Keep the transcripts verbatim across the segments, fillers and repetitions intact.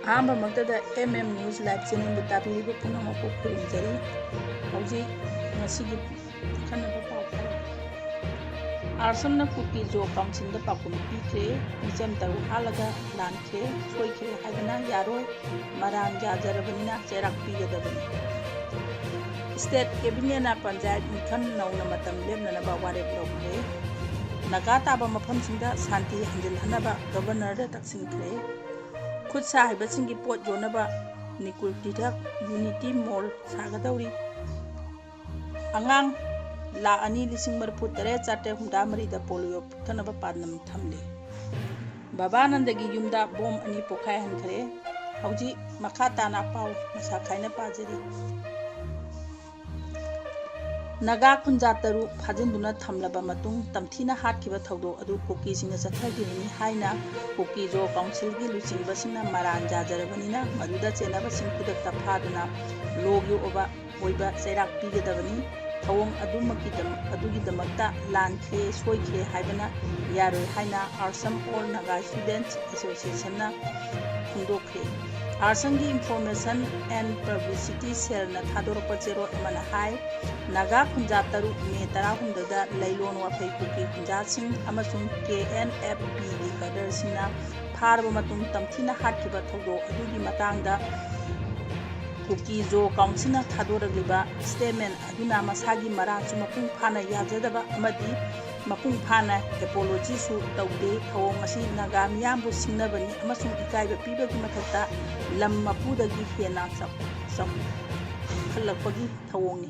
ꯑꯍꯥꯟꯕꯃꯛꯇꯗ M M News Live Channelꯕꯨ ꯇꯥꯕꯤꯔꯤꯕ ꯄꯨꯝꯅꯃꯛꯄꯨ ꯈꯨꯔꯨꯝꯖꯔꯤ꯫ ꯍꯧꯖꯤꯛ ꯉꯁꯤꯒꯤ ꯑꯈꯟꯅꯕ ꯄꯥꯎ ꯈꯔ꯫ ꯑꯥꯔꯁꯝꯅ ꯀꯨꯀꯤ ꯖꯣ ꯀꯥꯎꯟꯁꯤꯜꯗ ꯄꯥꯎꯈꯨꯝ ꯄꯤꯈ꯭ꯔꯦ꯫ ꯃꯤꯆꯝ ꯇꯔꯨꯛ ꯍꯥꯠꯂꯒ ꯂꯥꯟꯈ꯭ꯔꯦ, ꯁꯣꯏꯈ꯭ꯔꯦ ꯍꯥꯏꯕꯅ ꯌꯥꯔꯣꯏ, ꯃꯔꯥꯟ ꯌꯥꯖꯔꯕꯅꯤꯅ ꯆꯩꯔꯥꯛ ꯄꯤꯒꯗꯕꯅꯤ꯫ ꯁ꯭ꯇꯦꯠ ꯀꯦꯕꯤꯅꯦꯠꯅ ꯄꯟꯆꯥꯌꯠ ꯃꯤꯈꯜ ꯅꯧꯅ ꯃꯇꯝ ꯂꯦꯞꯅꯅꯕ ꯋꯥꯔꯦꯞ ꯂꯧꯈ꯭ꯔꯦ꯫ ꯅꯥꯒꯥ ꯇꯥꯕ ꯃꯐꯝꯁꯤꯡꯗ ꯁꯥꯟꯇꯤ ꯍꯟꯖꯤꯜꯍꯟꯅꯕ ꯒꯕꯔꯅꯔꯗ ꯇꯛꯁꯤꯟꯈ꯭ꯔꯦ꯫ ꯈꯨꯠ ꯁꯥ ꯍꯩꯕꯁꯤꯡꯒꯤ ꯄꯣꯠ ꯌꯣꯟꯅꯕ ꯅꯤꯀꯨꯜ ꯇꯤꯊꯛ ꯌꯨꯅꯤꯇꯤ ꯃꯣꯜ ꯁꯥꯒꯗꯧꯔꯤ꯫ ꯑꯉꯥꯡ ꯂꯥꯈ ꯑꯅꯤ ꯂꯤꯁꯤꯡ ꯃꯔꯤꯐꯨ ꯇꯔꯦꯠ ꯆꯥꯇ꯭ꯔꯦꯠ ꯍꯨꯝꯗ꯭ꯔꯥ ꯃꯔꯤꯗ ꯄꯣꯂꯤꯑꯣ ꯄꯨꯊꯅꯕ ꯄꯥꯟꯗꯝ ꯊꯝꯂꯤ꯫ ꯕꯕꯥꯅꯟꯗꯒꯤ ꯌꯨꯝꯗ ꯕꯣꯝ ꯑꯅꯤ ꯄꯣꯈꯥꯏꯍꯟꯈ꯭ꯔꯦ꯫ ꯍꯧꯖꯤꯛ ꯃꯈꯥ ꯇꯥꯅ ꯄꯥꯎ ꯃꯁꯥ ꯈꯥꯏꯅ ꯄꯥꯖꯔꯤ꯫ ꯅꯥꯒꯥ ꯈꯨꯟꯖꯥ ꯇꯔꯨꯛ ꯐꯥꯖꯤꯟꯗꯨꯅ ꯊꯝꯂꯕ ꯃꯇꯨꯡ ꯇꯝꯊꯤꯅ ꯍꯥꯠꯈꯤꯕ ꯊꯧꯗꯣꯛ ꯑꯗꯨ ꯀꯨꯀꯤꯁꯤꯡꯅ ꯆꯠꯊꯈꯤꯕꯅꯤ ꯍꯥꯏꯅ ꯀꯨꯀꯤ ꯖꯣ ꯀꯥꯎꯟꯁꯤꯜꯒꯤ ꯂꯨꯆꯤꯡꯕꯁꯤꯡꯅ ꯃꯔꯥꯟ ꯌꯥꯖꯔꯕꯅꯤꯅ ꯃꯗꯨꯗ ꯆꯦꯟꯅꯕꯁꯤꯡ ꯈꯨꯗꯛꯇ ꯐꯥꯗꯨꯅ ꯂꯣꯒꯤ ꯑꯣꯏꯕ, ꯑꯣꯏꯕ ꯆꯩꯔꯥꯛ ꯄꯤꯒꯗꯕꯅꯤ꯫ ꯊꯧꯑꯣꯡ ꯑꯗꯨꯃꯛꯀꯤꯗꯃꯛ, ꯑꯗꯨꯒꯤꯗꯃꯛꯇ ꯂꯥꯟꯈ꯭ꯔꯦ, ꯁꯣꯏꯈ꯭ꯔꯦ ꯍꯥꯏꯕꯅ ꯌꯥꯔꯣꯏ ꯍꯥꯏꯅ ꯑꯥꯔꯁꯝ ꯑꯣꯜ ꯅꯥꯒꯥ ꯁ꯭ꯇꯨꯗꯦꯟꯠꯁ ꯑꯦꯁꯣꯁꯤꯌꯦꯁꯟꯅ ꯐꯣꯡꯗꯣꯛꯈ꯭ꯔꯦ꯫ ꯑꯥꯔꯁꯝꯒꯤ ꯏꯟꯐꯣꯔꯃꯦꯁꯟ ꯑꯦꯟ ꯄꯕ꯭ꯂꯤꯁꯤꯇꯤ ꯁꯦꯜꯅ ꯊꯥꯗꯣꯔꯛꯄ ꯆꯦꯔꯣꯜ ꯑꯃꯅ ꯍꯥꯏ, ꯅꯥꯒꯥ ꯈꯨꯟꯖꯥ ꯇꯔꯨꯛ ꯃꯦ ꯇꯔꯥꯍꯨꯝꯗꯣꯏꯗ ꯂꯩꯂꯣꯟ ꯋꯥꯐꯩ ꯀꯨꯀꯤ ꯈꯨꯟꯖꯥꯁꯤꯡ ꯑꯃꯁꯨꯡ ꯀꯦ ꯑꯦꯟ ꯑꯦꯐ ꯄꯤꯒꯤ ꯀꯦꯗꯔꯁꯤꯡꯅ ꯐꯥꯔꯕ ꯃꯇꯨꯡ ꯇꯝꯊꯤꯅ ꯍꯥꯠꯈꯤꯕ ꯊꯧꯗꯣꯛ ꯑꯗꯨꯒꯤ ꯃꯇꯥꯡꯗ ꯀꯨꯀꯤ ꯖꯣ ꯀꯥꯎꯟꯁꯤꯜꯅ ꯊꯥꯗꯣꯔꯛꯂꯤꯕ ꯁ꯭ꯇꯦꯠꯃꯦꯟ ꯑꯗꯨꯅ ꯃꯁꯥꯒꯤ ꯃꯔꯥꯜꯁꯨ ꯃꯄꯨꯡ ꯐꯥꯅ ꯌꯥꯖꯗꯕ ꯑꯃꯗꯤ ꯃꯄꯨꯡ ꯐꯥꯅ ꯑꯦꯄꯣꯂꯣꯖꯤꯁꯨ ꯇꯧꯗꯦ꯫ ꯊꯧꯑꯣꯡ ꯑꯁꯤ ꯅꯥꯒꯥ ꯃꯤꯌꯥꯝꯕꯨ ꯁꯤꯡꯅꯕꯅꯤ ꯑꯃꯁꯨꯡ ꯏꯀꯥꯏꯕ ꯄꯤꯕꯒꯤ ꯃꯊꯛꯇ ꯂꯝ ꯃꯄꯨꯗꯒꯤ ꯍꯦꯟꯅ ꯆꯥꯎ-, ꯆꯥꯎꯈꯠꯂꯛꯄꯒꯤ ꯊꯧꯑꯣꯡꯅꯤ꯫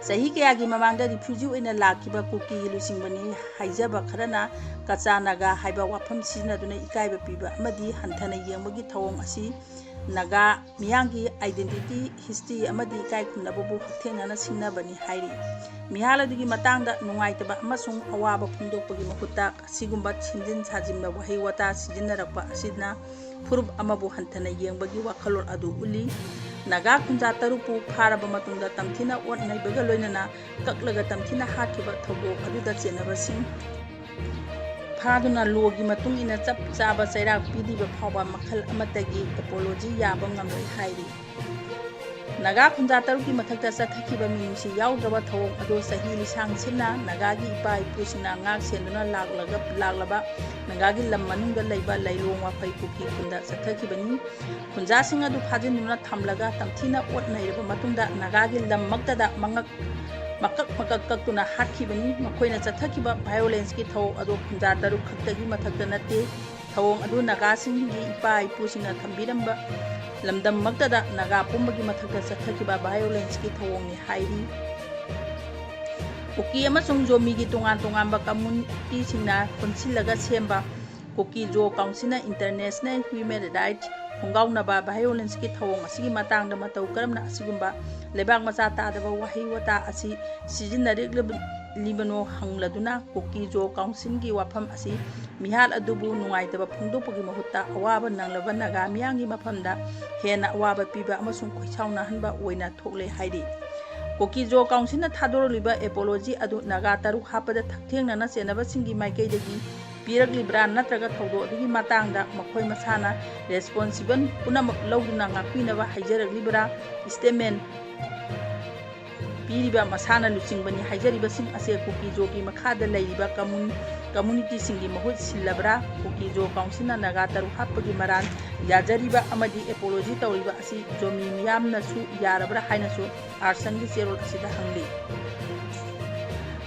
ꯆꯍꯤ ꯀꯌꯥꯒꯤ ꯃꯃꯥꯡꯗ ꯔꯤꯐ꯭ꯌꯨꯖꯤ ꯑꯣꯏꯅ ꯂꯥꯛꯈꯤꯕ ꯀꯨꯀꯤꯒꯤ ꯂꯨꯆꯤꯡꯕꯅꯤ ꯍꯥꯏꯖꯕ ꯈꯔꯅ ꯀꯆꯥ ꯅꯥꯒꯥ ꯍꯥꯏꯕ ꯋꯥꯐꯝ ꯁꯤꯖꯤꯟꯅꯗꯨꯅ ꯏꯀꯥꯏꯕ ꯄꯤꯕ ꯑꯃꯗꯤ ꯍꯟꯊꯅ ꯌꯦꯡꯕꯒꯤ ꯊꯧꯑꯣꯡ ꯑꯁꯤ ꯅꯥꯒꯥ ꯃꯤꯌꯥꯝꯒꯤ ꯑꯥꯏꯗꯦꯟꯇꯤꯇꯤ, ꯍꯤꯁꯇ꯭ꯔꯤ ꯑꯃꯗꯤ ꯏꯀꯥꯏ ꯈꯨꯝꯅꯕꯕꯨ ꯍꯛꯊꯦꯡꯅꯅ ꯁꯤꯡꯅꯕꯅꯤ ꯍꯥꯏꯔꯤ꯫ ꯃꯤꯍꯥꯠ ꯑꯗꯨꯒꯤ ꯃꯇꯥꯡꯗ ꯅꯨꯡꯉꯥꯏꯇꯕ ꯑꯃꯁꯨꯡ ꯑꯋꯥꯕ ꯐꯣꯡꯗꯣꯛꯄꯒꯤ ꯃꯍꯨꯠꯇ ꯑꯁꯤꯒꯨꯝꯕ ꯁꯦꯝꯖꯤꯟ ꯁꯥꯖꯤꯟꯕ ꯋꯥꯍꯩ ꯋꯥꯇꯥ ꯁꯤꯖꯤꯟꯅꯔꯛꯄ ꯑꯁꯤꯅ ꯐꯨꯔꯨꯞ ꯑꯃꯕꯨ ꯍꯟꯊꯅ ꯌꯦꯡꯕꯒꯤ ꯋꯥꯈꯜꯂꯣꯟ ꯑꯗꯨ ꯎꯠꯂꯤ꯫ ꯅꯥꯒꯥ ꯈꯨꯟꯖꯥ ꯇꯔꯨꯛꯄꯨ ꯐꯥꯔꯕ ꯃꯇꯨꯡꯗ ꯇꯝꯊꯤꯅ ꯑꯣꯠ ꯅꯩꯕꯒ ꯂꯣꯏꯅꯅ ꯀꯛꯂꯒ ꯇꯝꯊꯤꯅ ꯍꯥꯠꯈꯤꯕ ꯊꯧꯗꯣꯛ ꯑꯗꯨꯗ ꯆꯦꯟꯅꯕꯁꯤꯡ ꯃꯈꯥꯗꯨꯅ ꯂꯣꯒꯤ ꯃꯇꯨꯡ ꯏꯟꯅ ꯆꯞ ꯆꯥꯕ ꯆꯩꯔꯥꯛ ꯄꯤꯗ꯭ꯔꯤꯕ ꯐꯥꯎꯕ ꯃꯈꯜ ꯑꯃꯠꯇꯒꯤ ꯑꯦꯄꯣꯂꯣꯖꯤ ꯌꯥꯕ ꯉꯝꯂꯣꯏ ꯍꯥꯏꯔꯤ꯫ ꯅꯥꯒꯥ ꯈꯨꯟꯖꯥ ꯇꯔꯨꯛꯀꯤ ꯃꯊꯛꯇ ꯆꯠꯊꯈꯤꯕ ꯃꯤꯅꯨꯡꯁꯤ ꯌꯥꯎꯗ꯭ꯔꯕ ꯊꯧꯑꯣꯡ ꯑꯗꯨ ꯆꯍꯤ ꯂꯤꯁꯥꯡ ꯁꯤꯟꯅ ꯅꯥꯒꯥꯒꯤ ꯏꯄꯥ ꯏꯄꯨꯁꯤꯡꯅ ꯉꯥꯛ ꯁꯦꯟꯗꯨꯅ ꯂꯥꯛꯂꯒ, ꯂꯥꯛꯂꯕ ꯅꯥꯒꯥꯒꯤ ꯂꯝ ꯃꯅꯨꯡꯗ ꯂꯩꯕ ꯂꯩꯔꯣꯡ ꯋꯥꯐꯩ ꯀꯨꯀꯤ ꯈꯨꯟꯗ ꯆꯠꯊꯈꯤꯕꯅꯤ꯫ ꯈꯨꯟꯖꯥꯁꯤꯡ ꯑꯗꯨ ꯐꯥꯖꯤꯟꯗꯨꯅ ꯊꯝꯂꯒ ꯇꯝꯊꯤꯅ ꯑꯣꯠ ꯅꯩꯔꯕ ꯃꯇꯨꯡꯗ ꯅꯥꯒꯥꯒꯤ ꯂꯝꯃꯛꯇꯗ ꯃꯉꯛ ꯃꯀꯛ ꯃꯀꯛ ꯀꯛꯇꯨꯅ ꯍꯥꯠꯈꯤꯕꯅꯤ꯫ ꯃꯈꯣꯏꯅ ꯆꯠꯊꯈꯤꯕ violenceꯀꯤ ꯊꯧꯑꯣꯡ ꯑꯗꯨ ꯈꯨꯟꯖꯥ ꯇꯔꯨꯛ ꯈꯛꯇꯒꯤ ꯃꯊꯛꯇ ꯅꯠꯇꯦ꯫ ꯊꯧꯑꯣꯡ ꯑꯗꯨ ꯅꯥꯒꯥꯁꯤꯡꯒꯤ ꯏꯄꯥ ꯏꯄꯨꯁꯤꯡꯅ ꯊꯝꯕꯤꯔꯝꯕ ꯂꯝꯗꯝꯃꯛꯇꯗ ꯅꯥꯒꯥ ꯄꯨꯝꯕꯒꯤ ꯃꯊꯛꯇ ꯆꯠꯊꯈꯤꯕ violenceꯀꯤ ꯊꯧꯑꯣꯡꯅꯤ ꯍꯥꯏꯔꯤ꯫ ꯀꯨꯀꯤ ꯑꯃꯁꯨꯡ ꯖꯣꯃꯤꯒꯤ ꯇꯣꯉꯥꯟ ꯇꯣꯉꯥꯟꯕ communityꯁꯤꯡꯅ ꯄꯨꯟꯁꯤꯜꯂꯒ ꯁꯦꯝꯕ ꯀꯨꯀꯤ ꯖꯣ councilꯅ International Human Rights ꯈꯣꯡꯒꯥꯎꯅꯕ violenceꯀꯤ ꯊꯧꯑꯣꯡ ꯑꯁꯤꯒꯤ ꯃꯇꯥꯡꯗ ꯃꯇꯧ ꯀꯔꯝꯅ ꯑꯁꯤꯒꯨꯝꯕ ꯂꯩꯕꯥꯛ ꯃꯆꯥ ꯇꯥꯗꯕ ꯋꯥꯍꯩ ꯋꯥꯇꯥ ꯑꯁꯤ ꯁꯤꯖꯤꯟꯅꯔꯛꯂꯤꯕꯅꯣ ꯍꯪꯂꯗꯨꯅ ꯀꯨꯀꯤ ꯖꯣ councilꯒꯤ ꯋꯥꯐꯝ ꯑꯁꯤ ꯃꯤꯍꯥꯠ ꯑꯗꯨꯕꯨ ꯅꯨꯡꯉꯥꯏꯇꯕ ꯐꯣꯡꯗꯣꯛꯄꯒꯤ ꯃꯍꯨꯠꯇ ꯑꯋꯥꯕ ꯅꯪꯂꯕ ꯅꯥꯒꯥ ꯃꯤꯌꯥꯝꯒꯤ ꯃꯐꯝꯗ ꯍꯦꯟꯅ ꯑꯋꯥꯕ ꯄꯤꯕ ꯑꯃꯁꯨꯡ ꯈꯣꯏꯁꯥꯎꯅꯍꯟꯕ ꯑꯣꯏꯅ ꯊꯣꯛꯂꯦ ꯍꯥꯏꯔꯤ꯫ ꯀꯨꯀꯤ ꯖꯣ councilꯅ ꯊꯥꯗꯣꯔꯛꯂꯤꯕ apology ꯑꯗꯨ ꯅꯥꯒꯥ ꯇꯔꯨꯛ ꯍꯥꯞꯄꯗ ꯊꯛꯊꯦꯡꯅꯅ ꯆꯦꯟꯅꯕꯁꯤꯡꯒꯤ ꯃꯥꯏꯀꯩꯗꯒꯤ ꯄꯤꯔꯛꯂꯤꯕ꯭ꯔꯥ ꯅꯠꯇ꯭ꯔꯒ ꯊꯧꯗꯣꯛ ꯑꯗꯨꯒꯤ ꯃꯇꯥꯡꯗ ꯃꯈꯣꯏ ꯃꯁꯥꯅ responsible ꯄꯨꯝꯅꯃꯛ ꯂꯧꯗꯨꯅ ꯉꯥꯛꯄꯤꯅꯕ ꯍꯥꯏꯖꯔꯛꯂꯤꯕ꯭ꯔꯥ? Statement ꯄꯤꯔꯤꯕ ꯃꯁꯥꯅ ꯂꯨꯆꯤꯡꯕꯅꯤ ꯍꯥꯏꯖꯔꯤꯕꯁꯤꯡ ꯑꯁꯦ ꯀꯨꯀꯤ ꯖꯣꯒꯤ ꯃꯈꯥꯗ ꯂꯩꯔꯤꯕ commun-, communityꯁꯤꯡꯒꯤ ꯃꯍꯨꯠ ꯁꯤꯜꯂꯕ꯭ꯔꯥ? ꯀꯨꯀꯤ ꯖꯣ councilꯅ ꯅꯥꯒꯥ ꯇꯔꯨꯛ ꯍꯥꯞꯄꯒꯤ ꯃꯔꯥꯜ ꯌꯥꯖꯔꯤꯕ ꯑꯃꯗꯤ apology ꯇꯧꯔꯤꯕ ꯑꯁꯤ ꯖꯣꯃꯤ ꯃꯤꯌꯥꯝꯅꯁꯨ ꯌꯥꯔꯕ꯭ꯔꯥ ꯍꯥꯏꯅꯁꯨ ꯑꯥꯔꯁꯟꯒꯤ ꯆꯦꯔꯣꯜ ꯑꯁꯤꯗ ꯍꯪꯂꯤ꯫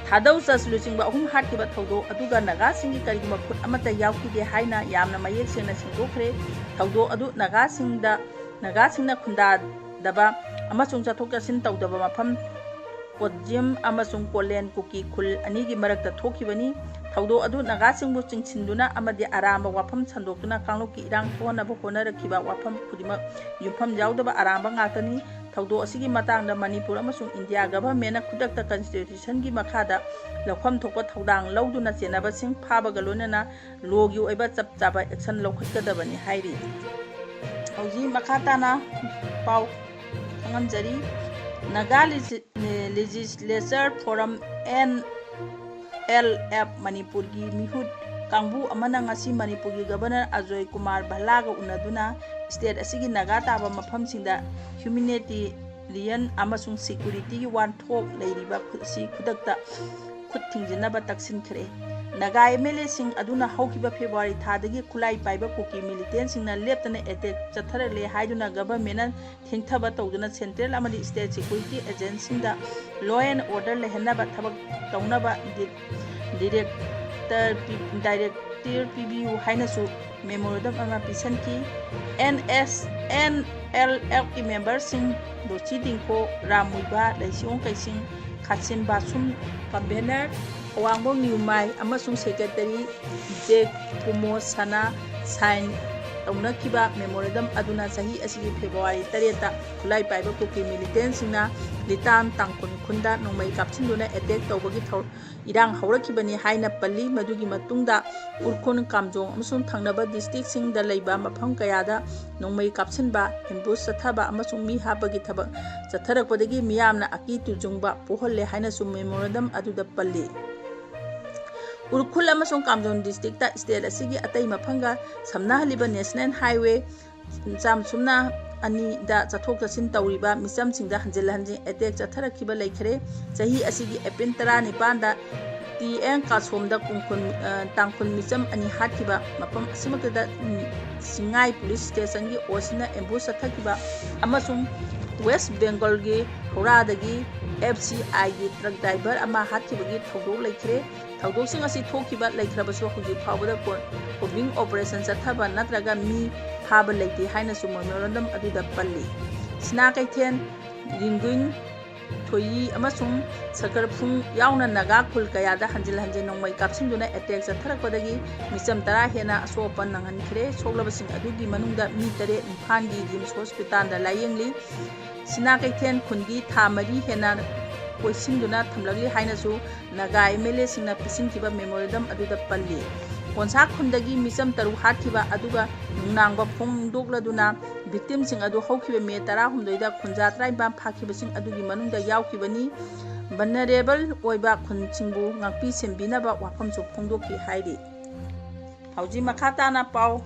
ꯊꯥꯗꯧ ꯆꯁ ꯂꯨꯆꯤꯡꯕ ꯑꯍꯨꯝ ꯍꯥꯠꯈꯤꯕ ꯊꯧꯗꯣꯛ ꯑꯗꯨꯒ ꯅꯥꯒꯥꯁꯤꯡꯒꯤ ꯀꯔꯤꯒꯨꯝꯕ ꯈꯨꯠ ꯑꯃꯠꯇ ꯌꯥꯎꯈꯤꯗꯦ ꯍꯥꯏꯅ ꯌꯥꯝꯅ ꯃꯌꯦꯛ ꯁꯦꯡꯅ ꯁꯦꯡꯗꯣꯛꯈ꯭ꯔꯦ꯫ ꯊꯧꯗꯣꯛ ꯑꯗꯨ ꯅꯥꯒꯥꯁꯤꯡꯗ, ꯅꯥꯒꯥꯁꯤꯡꯅ ꯈꯨꯟꯗꯥꯗꯕ ꯑꯃꯁꯨꯡ ꯆꯠꯊꯣꯛ ꯆꯠꯁꯤꯟ ꯇꯧꯗꯕ ꯃꯐꯝ ꯀꯣꯖꯤꯝ ꯑꯃꯁꯨꯡ ꯀꯣꯂꯦꯟ ꯀꯨꯀꯤ ꯈꯨꯜ ꯑꯅꯤꯒꯤ ꯃꯔꯛꯇ ꯊꯣꯛꯈꯤꯕꯅꯤ꯫ ꯊꯧꯗꯣꯛ ꯑꯗꯨ ꯅꯥꯒꯥꯁꯤꯡꯕꯨ ꯆꯤꯡꯁꯤꯟꯗꯨꯅ ꯑꯃꯗꯤ ꯑꯔꯥꯟꯕ ꯋꯥꯐꯝ ꯁꯟꯗꯣꯛꯇꯨꯅ ꯀꯥꯡꯂꯨꯞꯀꯤ ꯏꯔꯥꯡ ꯊꯣꯛꯍꯟꯅꯕ ꯍꯣꯠꯅꯔꯛꯈꯤꯕ ꯋꯥꯐꯝ ꯈꯨꯗꯤꯡꯃꯛ ꯌꯨꯝꯐꯝ ꯌꯥꯎꯗꯕ ꯑꯔꯥꯟꯕ ꯉꯥꯛꯇꯅꯤ꯫ ꯊꯧꯗꯣꯛ ꯑꯁꯤꯒꯤ ꯃꯇꯥꯡꯗ ꯃꯅꯤꯄꯨꯔ ꯑꯃꯁꯨꯡ ꯏꯟꯗꯤꯌꯥ governmentꯅ ꯈꯨꯗꯛꯇ constitutionꯒꯤ ꯃꯈꯥꯗ ꯂꯧꯐꯝ ꯊꯣꯛꯄ ꯊꯧꯗꯥꯡ ꯂꯧꯗꯨꯅ ꯆꯦꯟꯅꯕꯁꯤꯡ ꯐꯥꯕꯒ ꯂꯣꯏꯅꯅ ꯂꯣꯒꯤ ꯑꯣꯏꯕ ꯆꯞ ꯆꯥꯕ action ꯂꯧꯈꯠꯀꯗꯕꯅꯤ ꯍꯥꯏꯔꯤ꯫ ꯍꯧꯖꯤꯛ ꯃꯈꯥ ꯇꯥꯅ ꯄꯥꯎ ꯈꯪꯍꯟꯖꯔꯤ꯫ Naga Legis-, Legislature Forum, N L F, ꯃꯅꯤꯄꯨꯔꯒꯤ ꯃꯤꯍꯨꯠ ꯀꯥꯡꯕꯨ ꯑꯃꯅ ꯉꯁꯤ ꯃꯅꯤꯄꯨꯔꯒꯤ ꯒꯕꯔꯅꯔ ꯑꯖꯣꯏ ꯀꯨꯃꯥꯔ ꯚꯜꯂꯥꯒ ꯎꯅꯗꯨꯅ ꯁ꯭ꯇꯦꯠ ꯑꯁꯤꯒꯤ ꯅꯥꯒꯥ ꯇꯥꯕ ꯃꯐꯝꯁꯤꯡꯗ ꯍ꯭ꯌꯨꯃꯤꯅꯤꯇꯦꯔꯤꯌꯟ ꯑꯃꯁꯨꯡ ꯁꯦꯀ꯭ꯌꯨꯔꯤꯇꯤꯒꯤ ꯋꯥꯊꯣꯛ ꯂꯩꯔꯤꯕ ꯈꯨ-, ꯑꯁꯤ ꯈꯨꯗꯛꯇ ꯈꯨꯠ ꯊꯤꯡꯖꯤꯟꯅꯕ ꯇꯛꯁꯤꯟꯈ꯭ꯔꯦ꯫ ꯅꯥꯒꯥ ꯑꯦꯝ ꯑꯦꯜ ꯑꯦꯁꯤꯡ ꯑꯗꯨꯅ ꯍꯧꯈꯤꯕ ꯐꯦꯕ꯭ꯔꯨꯋꯥꯔꯤ ꯊꯥꯗꯒꯤ ꯈꯨꯠꯂꯥꯏ ꯄꯥꯏꯕ ꯀꯨꯀꯤ ꯃꯤꯂꯤꯇꯦꯟꯁꯤꯡꯅ ꯂꯦꯞꯇꯅ ꯑꯦꯇꯦꯛ ꯆꯠꯊꯔꯛꯂꯦ ꯍꯥꯏꯗꯨꯅ ꯒꯚꯔꯟꯃꯦꯟꯠꯅ ꯊꯦꯡꯊꯕ ꯇꯧꯗꯨꯅ ꯁꯦꯟꯇ꯭ꯔꯦꯜ ꯑꯃꯗꯤ ꯁ꯭ꯇꯦꯠ ꯁꯦꯀ꯭ꯌꯨꯔꯤꯇꯤ ꯑꯦꯖꯦꯟꯁꯤꯡꯗ law and order ꯂꯩꯍꯟꯅꯕ ꯊꯕꯛ ꯇꯧꯅꯕ ꯗꯤ-, ꯗꯤꯔꯦꯛꯇꯔ ꯄꯤ-, ꯗꯥꯏꯔꯦꯛꯇꯤꯔ ꯄꯤꯕꯤꯌꯨ ꯍꯥꯏꯅꯁꯨ ꯃꯦꯃꯣꯔꯦꯟꯗꯝ ꯑꯃ ꯄꯤꯁꯤꯟꯈꯤ꯫ ꯑꯦꯟ ꯑꯦꯁ ꯑꯦꯟ ꯑꯦꯜ ꯑꯦꯐꯀꯤ ꯃꯦꯝꯕꯔꯁꯤꯡ ꯗꯣꯆꯤ ꯗꯤꯡꯈꯣ, ꯔꯥꯝ ꯃꯨꯏꯕꯥ, ꯂꯩꯁꯤꯑꯣꯡ ꯀꯩꯁꯤꯡ, ꯈꯥꯁꯤꯝ ꯕꯥꯁꯨꯝ, ꯀꯟꯚꯦꯅꯔ ꯑꯋꯥꯡꯕꯝ ꯅ꯭ꯌꯨꯃꯥꯏ ꯑꯃꯁꯨꯡ ꯁꯦꯀ꯭ꯔꯦꯇꯔꯤ ꯖꯦ ꯀꯨꯃꯣ ꯁꯅꯥ ꯁꯥꯏꯟ ꯇꯧꯅꯈꯤꯕ ꯃꯦꯃꯣꯔꯦꯟꯗꯝ ꯑꯗꯨꯅ ꯆꯍꯤ ꯑꯁꯤꯒꯤ ꯐꯦꯕ꯭ꯔꯨꯋꯥꯔꯤ ꯇꯔꯦꯠꯇ ꯈꯨꯠꯂꯥꯏ ꯄꯥꯏꯕ ꯀꯨꯀꯤ ꯃꯤꯂꯤꯇꯦꯟꯁꯤꯡꯅ ꯂꯤꯇꯥꯟ ꯇꯥꯡꯈꯨꯜ ꯈꯨꯟꯗ ꯅꯣꯡꯃꯩ ꯀꯥꯞꯁꯤꯟꯗꯨꯅ ꯑꯦꯇꯦꯛ ꯇꯧꯕꯒꯤ ꯊꯧ-, ꯏꯔꯥꯡ ꯍꯧꯔꯛꯈꯤꯕꯅꯤ ꯍꯥꯏꯅ ꯄꯜꯂꯤ꯫ ꯃꯗꯨꯒꯤ ꯃꯇꯨꯡꯗ ꯎꯔꯈꯨꯜ, ꯀꯥꯝꯖꯣꯡ ꯑꯃꯁꯨꯡ ꯊꯪꯅꯕ ꯗꯤꯁꯇ꯭ꯔꯤꯛꯁꯤꯡꯗ ꯂꯩꯕ ꯃꯐꯝ ꯀꯌꯥꯗ ꯅꯣꯡꯃꯩ ꯀꯥꯞꯁꯤꯟꯕ, ꯑꯦꯝꯕꯨꯁ ꯆꯠꯊꯕ ꯑꯃꯁꯨꯡ ꯃꯤ ꯍꯥꯠꯄꯒꯤ ꯊꯕꯛ ꯆꯠꯊꯔꯛꯄꯗꯒꯤ ꯃꯤꯌꯥꯝꯅ ꯑꯀꯤ ꯇꯨꯖꯨꯡꯕ ꯄꯣꯛꯍꯜꯂꯦ ꯍꯥꯏꯅꯁꯨ ꯃꯦꯃꯣꯔꯦꯟꯗꯝ ꯑꯗꯨꯗ ꯄꯜꯂꯤ꯫ ꯎꯔꯈꯨꯜ ꯑꯃꯁꯨꯡ ꯀꯥꯝꯖꯣꯡ ꯗꯤꯁꯇ꯭ꯔꯤꯛꯇ ꯁ꯭ꯇꯦꯠ ꯑꯁꯤꯒꯤ ꯑꯇꯩ ꯃꯐꯝꯒ ꯁꯝꯅꯍꯜꯂꯤꯕ ꯅꯦꯁꯅꯦꯜ ꯍꯥꯏꯋꯦ ꯆꯥꯝꯁꯨꯝꯅ ꯑꯅꯤꯗ ꯆꯠꯊꯣꯛ ꯆꯠꯁꯤꯟ ꯇꯧꯔꯤꯕ ꯃꯤꯆꯝꯁꯤꯡꯗ ꯍꯟꯖꯤꯜ ꯍꯟꯖꯤꯜ ꯑꯦꯇꯦꯛ ꯆꯠꯊꯔꯛꯈꯤꯕ ꯂꯩꯈ꯭ꯔꯦ꯫ ꯆꯍꯤ ꯑꯁꯤꯒꯤ ꯑꯦꯄ꯭ꯔꯤꯜ ꯇꯔꯥꯅꯤꯄꯥꯟꯗ ꯇꯤ ꯑꯦꯟ ꯀꯥꯁꯣꯝꯗ ꯀꯨꯡꯈꯨꯜ, ꯑ, ꯇꯥꯡꯈꯨꯜ ꯃꯤꯆꯝ ꯑꯅꯤ ꯍꯥꯠꯈꯤꯕ, ꯃꯐꯝ ꯑꯁꯤꯃꯛꯇꯗ, ꯎꯝ, ꯁꯤꯡꯉꯥꯏ ꯄꯨꯂꯤꯁ ꯁ꯭ꯇꯦꯁꯟꯒꯤ ꯑꯣꯁꯤꯅ ꯑꯦꯝꯕꯨꯁ ꯆꯠꯊꯈꯤꯕ ꯑꯃꯁꯨꯡ ꯋꯦꯁ ꯕꯦꯡꯒꯜꯒꯤ ꯍꯧꯔꯥꯗꯒꯤ ꯑꯦꯐ ꯁꯤ ꯑꯥꯏꯒꯤ ꯇ꯭ꯔꯛ ꯗ꯭ꯔꯥꯏꯚꯔ ꯑꯃ ꯍꯥꯠꯈꯤꯕꯒꯤ ꯊꯧꯗꯣꯛ ꯂꯩꯈ꯭ꯔꯦ꯫ ꯊꯧꯗꯣꯛꯁꯤꯡ ꯑꯁꯤ ꯊꯣꯛꯈꯤꯕ ꯂꯩꯈ꯭ꯔꯕꯁꯨ ꯍꯧꯖꯤꯛ ꯐꯥꯎꯕꯗ ꯀꯣ-, ꯀꯣꯝꯕꯤꯡ ꯑꯣꯄꯔꯦꯁꯟ ꯆꯠꯊꯕ ꯅꯠꯇ꯭ꯔꯒ ꯃꯤ ꯐꯥꯕ ꯂꯩꯇꯦ ꯍꯥꯏꯅꯁꯨ ꯃꯦꯃꯣꯔꯦꯟꯗꯝ ꯑꯗꯨꯗ ꯄꯜꯂꯤ꯫ ꯁꯤꯅꯥ ꯀꯩꯊꯦꯜ, ꯔꯤꯡꯒꯨꯏꯟ, ꯊꯣꯏꯌꯤ ꯑꯃꯁꯨꯡ ꯁꯀꯔꯐꯨꯡ ꯌꯥꯎꯅ ꯅꯥꯒꯥ ꯈꯨꯜ ꯀꯌꯥꯗ ꯍꯟꯖꯤꯟ ꯍꯟꯖꯤꯟ ꯅꯣꯡꯃꯩ ꯀꯥꯞꯁꯤꯟꯗꯨꯅ ꯑꯦꯇꯦꯛ ꯆꯠꯊꯔꯛꯄꯗꯒꯤ ꯃꯤꯆꯝ ꯇꯔꯥ ꯍꯦꯟꯅ ꯑꯁꯣꯛ ꯑꯄꯟ ꯅꯪꯍꯟꯈ꯭ꯔꯦ꯫ ꯁꯣꯛꯂꯕꯁꯤꯡ ꯑꯗꯨꯒꯤ ꯃꯅꯨꯡꯗ ꯃꯤ ꯇꯔꯦꯠ ꯏꯝꯐꯥꯜꯒꯤ ꯔꯤꯝꯁ ꯍꯣꯁꯄꯤꯇꯥꯜꯗ ꯂꯥꯌꯦꯡꯂꯤ꯫ ꯁꯤꯅꯥ ꯀꯩꯊꯦꯜ ꯈꯨꯟꯒꯤ ꯊꯥ ꯃꯔꯤ ꯍꯦꯟꯅ ꯀꯣꯏꯁꯤꯟꯗꯨꯅ ꯊꯝꯂꯛꯂꯤ ꯍꯥꯏꯅꯁꯨ ꯅꯥꯒꯥ ꯑꯦꯝ ꯑꯦꯜ ꯑꯦꯁꯤꯡꯅ ꯄꯤꯁꯤꯟꯈꯤꯕ ꯃꯦꯃꯣꯔꯦꯟꯗꯝ ꯑꯗꯨꯗ ꯄꯜꯂꯤ꯫ ꯀꯣꯟꯁꯥ ꯈꯨꯟꯗꯒꯤ ꯃꯤꯆꯝ ꯇꯔꯨꯛ ꯍꯥꯠꯈꯤꯕ ꯑꯗꯨꯒ ꯅꯨꯡꯅꯥꯡꯕ ꯐꯣꯡꯗꯣꯛꯂꯗꯨꯅ ꯚꯤꯛꯇꯤꯝꯁꯤꯡ ꯑꯗꯨ ꯍꯧꯈꯤꯕ ꯃꯦ ꯇꯔꯥꯍꯨꯝꯗꯣꯏꯗ ꯈꯨꯟꯖꯥ ꯇꯔꯥꯅꯤꯄꯥꯟ ꯐꯥꯈꯤꯕꯁꯤꯡ ꯑꯗꯨꯒꯤ ꯃꯅꯨꯡꯗ ꯌꯥꯎꯈꯤꯕꯅꯤ꯫ ꯚꯜꯅꯔꯦꯕꯜ ꯑꯣꯏꯕ ꯈꯨꯟꯁꯤꯡꯕꯨ ꯉꯥꯛꯄꯤ ꯁꯦꯟꯕꯤꯅꯕ ꯋꯥꯐꯝꯁꯨ ꯐꯣꯡꯗꯣꯛꯈꯤ ꯍꯥꯏꯔꯤ꯫ ꯍꯧꯖꯤꯛ ꯃꯈꯥ ꯇꯥꯅ ꯄꯥꯎ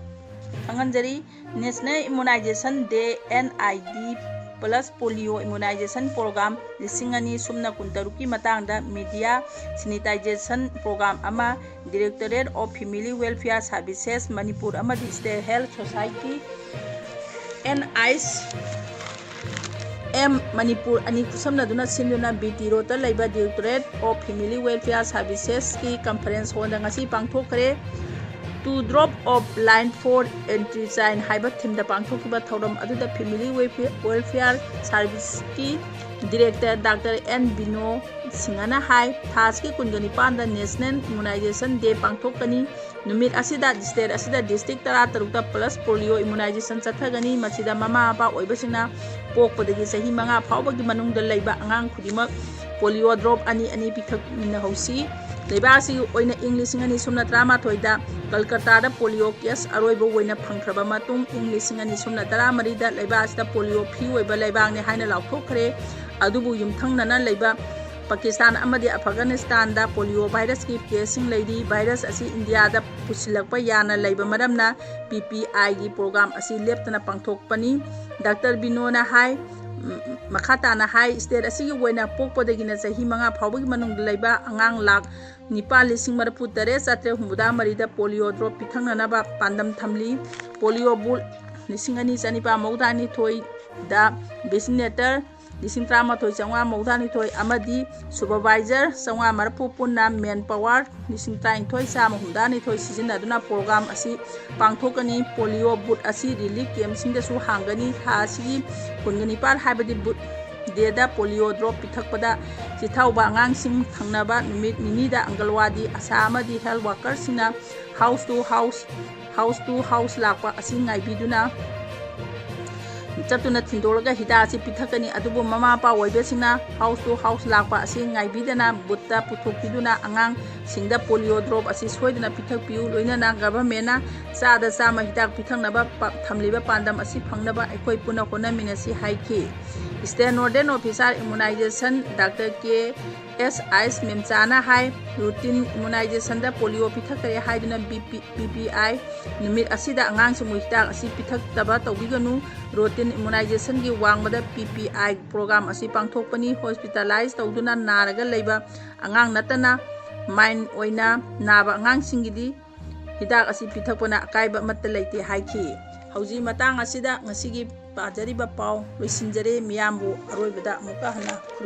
ꯈꯪꯍꯟꯖꯔꯤ꯫ National Immunization Day, N I D plus Polio Immunization Program ꯂꯤꯁꯤꯡ ꯑꯅꯤ ꯁꯨꯞꯅ ꯀꯨꯟꯇꯔꯨꯛꯀꯤ ꯃꯇꯥꯡꯗ media sensitization program ꯑꯃ Directorate of Family Welfare Services Manipur ꯑꯃꯗꯤ State Health Society, N H M Manipur ꯑꯅꯤ ꯈꯨꯠꯁꯝꯅꯗꯨꯅ ꯁꯤꯟꯗꯨꯅ B T Roadꯇ ꯂꯩꯕ Directorate of Family Welfare Servicesꯀꯤ conference hallꯗ ꯉꯁꯤ ꯄꯥꯡꯊꯣꯛꯈ꯭ꯔꯦ꯫ Two drop of line for anti-chain ꯍꯥꯏꯕ themeꯗ ꯄꯥꯡꯊꯣꯛꯈꯤꯕ ꯊꯧꯔꯝ ꯑꯗꯨꯗ Family Welfare Servicesꯀꯤ Director Doctor N ꯕꯤꯅꯣ ꯁꯤꯡꯍꯅ ꯍꯥꯏ, ꯊꯥ ꯑꯁꯤꯒꯤ ꯀꯨꯟꯒ ꯅꯤꯄꯥꯟꯗ National Immunization Day ꯄꯥꯡꯊꯣꯛꯀꯅꯤ꯫ ꯅꯨꯃꯤꯠ ꯑꯁꯤꯗ state ꯑꯁꯤꯗ district ꯇꯔꯥꯇꯔꯨꯛꯇ pulse polio immunization ꯆꯠꯊꯒꯅꯤ꯫ ꯃꯁꯤꯗ ꯃꯃꯥ ꯃꯄꯥ ꯑꯣꯏꯕꯁꯤꯡꯅ ꯄꯣꯛꯄꯗꯒꯤ ꯆꯍꯤ ꯃꯉꯥ ꯐꯥꯎꯕꯒꯤ ꯃꯅꯨꯡꯗ ꯂꯩꯕ ꯑꯉꯥꯡ ꯈꯨꯗꯤꯡꯃꯛ polio drop ꯑꯅꯤ ꯑꯅꯤ ꯄꯤꯊꯛꯃꯤꯟꯅꯍꯧꯁꯤ꯫ ꯂꯩꯕꯥꯛ ꯑꯁꯤꯒꯤ ꯑꯣꯏꯅ ꯏꯪ ꯂꯤꯁꯤꯡ ꯑꯅꯤ ꯁꯨꯞꯅ ꯇꯔꯥꯃꯥꯊꯣꯏꯗ ꯀꯜꯀꯇꯥꯗ polio case ꯑꯔꯣꯏꯕ ꯑꯣꯏꯅ ꯐꯪꯈ꯭ꯔꯕ ꯃꯇꯨꯡ, ꯏꯪ ꯂꯤꯁꯤꯡ ꯑꯅꯤ ꯁꯨꯞꯅ ꯇꯔꯥꯃꯔꯤꯗ ꯂꯩꯕꯥꯛ ꯑꯁꯤꯗ polio free ꯑꯣꯏꯕ ꯂꯩꯕꯥꯛꯅꯤ ꯍꯥꯏꯅ ꯂꯥꯎꯊꯣꯛꯈ꯭ꯔꯦ꯫ ꯑꯗꯨꯕꯨ ꯌꯨꯝꯊꯪꯅꯅ ꯂꯩꯕ ꯄꯥꯀꯤꯁꯇꯥꯟ ꯑꯃꯗꯤ ꯑꯐꯒꯥꯅꯤꯁꯇꯥꯟꯗ polio virusꯀꯤ caseꯁꯤꯡ ꯂꯩꯔꯤ꯫ Virus ꯑꯁꯤ ꯏꯟꯗꯤꯌꯥꯗ ꯄꯨꯁꯤꯜꯂꯛꯄ ꯌꯥꯅ ꯂꯩꯕ ꯃꯔꯝꯅ P P Iꯒꯤ program ꯑꯁꯤ ꯂꯦꯞꯇꯅ ꯄꯥꯡꯊꯣꯛꯄꯅꯤ꯫ Doctor ꯕꯤꯅꯣꯅ ꯍꯥꯏ, ꯎꯝ, ꯃꯈꯥ ꯇꯥꯅ ꯍꯥꯏ, state ꯑꯁꯤꯒꯤ ꯑꯣꯏꯅ ꯄꯣꯛꯄꯗꯒꯤꯅ ꯆꯍꯤ ꯃꯉꯥ ꯐꯥꯎꯕꯒꯤ ꯃꯅꯨꯡꯗ ꯂꯩꯕ ꯑꯉꯥꯡ ꯂꯥꯈ ꯅꯤꯄꯥꯜ ꯂꯤꯁꯤꯡ ꯃꯔꯤꯐꯨ ꯇꯔꯦꯠ ꯆꯥꯇ꯭ꯔꯦꯠ ꯍꯨꯝꯐꯨꯇꯔꯥ ꯃꯔꯤꯗ polio drop ꯄꯤꯊꯛꯅꯅꯕ ꯄꯥꯟꯗꯝ ꯊꯝꯂꯤ꯫ Polio booth ꯂꯤꯁꯤꯡ ꯑꯅꯤ ꯆꯅꯤꯄꯥꯟ ꯃꯧꯗ꯭ꯔꯥꯅꯤꯊꯣꯏꯗ vaccinator ꯂꯤꯁꯤꯡ ꯇꯔꯥꯃꯥꯊꯣꯏ ꯆꯥꯝꯃꯉꯥ ꯃꯧꯗ꯭ꯔꯥꯅꯤꯊꯣꯏ ꯑꯃꯗꯤ supervisor ꯆꯥꯝꯃꯉꯥ ꯃꯔꯤꯐꯨ ꯄꯨꯟꯅ manpower ꯂꯤꯁꯤꯡ ꯇꯔꯥꯅꯤꯊꯣꯏ ꯆꯥꯝꯃ ꯍꯨꯝꯗ꯭ꯔꯥꯅꯤꯊꯣꯏ ꯁꯤꯖꯤꯟꯅꯗꯨꯅ program ꯑꯁꯤ ꯄꯥꯡꯊꯣꯛꯀꯅꯤ꯫ Polio booth ꯑꯁꯤ relief campꯁꯤꯡꯗꯁꯨ ꯍꯥꯡꯒꯅꯤ꯫ ꯊꯥ ꯑꯁꯤꯒꯤ ꯀꯨꯟꯒ ꯅꯤꯄꯥꯜ ꯍꯥꯏꯕꯗꯤ booth dayꯗ polio drop ꯄꯤꯊꯛꯄꯗ ꯆꯤꯊꯍꯧꯕ ꯑꯉꯥꯡꯁꯤꯡ ꯊꯪꯅꯕ ꯅꯨꯃꯤꯠ ꯅꯤꯅꯤꯗ ꯑꯪꯒꯜꯋꯥꯗꯤ, ꯑꯁꯥ ꯑꯃꯗꯤ health workerꯁꯤꯡꯅ house to house, house to house ꯂꯥꯛꯄ ꯑꯁꯤ ꯉꯥꯏꯕꯤꯗꯨꯅ ꯆꯠꯇꯨꯅ ꯊꯤꯟꯗꯣꯛꯂꯒ ꯍꯤꯗꯥꯛ ꯑꯁꯤ ꯄꯤꯊꯛꯀꯅꯤ꯫ ꯑꯗꯨꯕꯨ ꯃꯃꯥ ꯃꯄꯥ ꯑꯣꯏꯕꯁꯤꯡꯅ house to house ꯂꯥꯛꯄ ꯑꯁꯤ ꯉꯥꯏꯕꯤꯗꯅ boothꯇ ꯄꯨꯊꯣꯛꯄꯤꯗꯨꯅ ꯑꯉꯥꯡꯁꯤꯡꯗ polio drop ꯑꯁꯤ ꯁꯣꯏꯗꯅ ꯄꯤꯊꯛꯄꯤꯌꯨ꯫ ꯂꯣꯏꯅꯅ governmentꯅ ꯆꯥꯗ ꯆꯥꯝꯃ ꯍꯤꯗꯥꯛ ꯄꯤꯊꯛꯅꯕ ꯄ-, ꯊꯝꯂꯤꯕ ꯄꯥꯟꯗꯝ ꯑꯁꯤ ꯐꯪꯅꯕ ꯑꯩꯈꯣꯏ ꯄꯨꯟꯅ ꯍꯣꯠꯅꯃꯤꯟꯅꯁꯤ ꯍꯥꯏꯈꯤ꯫ State Nodal Officer Immunization Doctor K ꯑꯦꯁ ꯑꯥꯏꯁ ꯃꯦꯝꯆꯥꯅ ꯍꯥꯏ, ꯔꯨꯇꯤꯟ ꯏꯃꯨꯅꯥꯏꯖꯦꯁꯟꯗ ꯄꯣꯂꯤꯑꯣ ꯄꯤꯊꯛꯈ꯭ꯔꯦ ꯍꯥꯏꯗꯨꯅ B P, P P I ꯅꯨꯃꯤꯠ ꯑꯁꯤꯗ ꯑꯉꯥꯡꯁꯤꯡꯕꯨ ꯍꯤꯗꯥꯛ ꯑꯁꯤ ꯄꯤꯊꯛꯇꯕ ꯇꯧꯕꯤꯒꯅꯨ꯫ ꯔꯨꯇꯤꯟ ꯏꯃꯨꯅꯥꯏꯖꯦꯁꯟꯒꯤ ꯋꯥꯡꯃꯗ ꯄꯤ ꯄꯤ ꯑꯥꯏ ꯄ꯭ꯔꯣꯒ꯭ꯔꯥꯝ ꯑꯁꯤ ꯄꯥꯡꯊꯣꯛꯄꯅꯤ꯫ ꯍꯣꯁꯄꯤꯇꯥꯂꯥꯏꯖ ꯇꯧꯗꯨꯅ ꯅꯥꯔꯒ ꯂꯩꯕ ꯑꯉꯥꯡ ꯅꯠꯇꯅ ꯃꯥꯏꯜ ꯑꯣꯏꯅ ꯅꯥꯕ ꯑꯉꯥꯡꯁꯤꯡꯒꯤꯗꯤ ꯍꯤꯗꯥꯛ ꯑꯁꯤ ꯄꯤꯊꯛꯄꯅ ꯑꯀꯥꯏꯕ ꯑꯃꯠꯇ ꯂꯩꯇꯦ ꯍꯥꯏꯈꯤ꯫ ꯍꯧꯖꯤꯛ ꯃꯇꯥꯡ ꯑꯁꯤꯗ ꯉꯁꯤꯒꯤ ꯄꯥꯖꯔꯤꯕ ꯄꯥꯎ ꯂꯣꯏꯁꯤꯟꯖꯔꯦ꯫ ꯃꯤꯌꯥꯝꯕꯨ ꯑꯔꯣꯏꯕꯗ ꯑꯃꯨꯛꯀ ꯍꯟꯅ ꯈꯨꯔꯨꯝ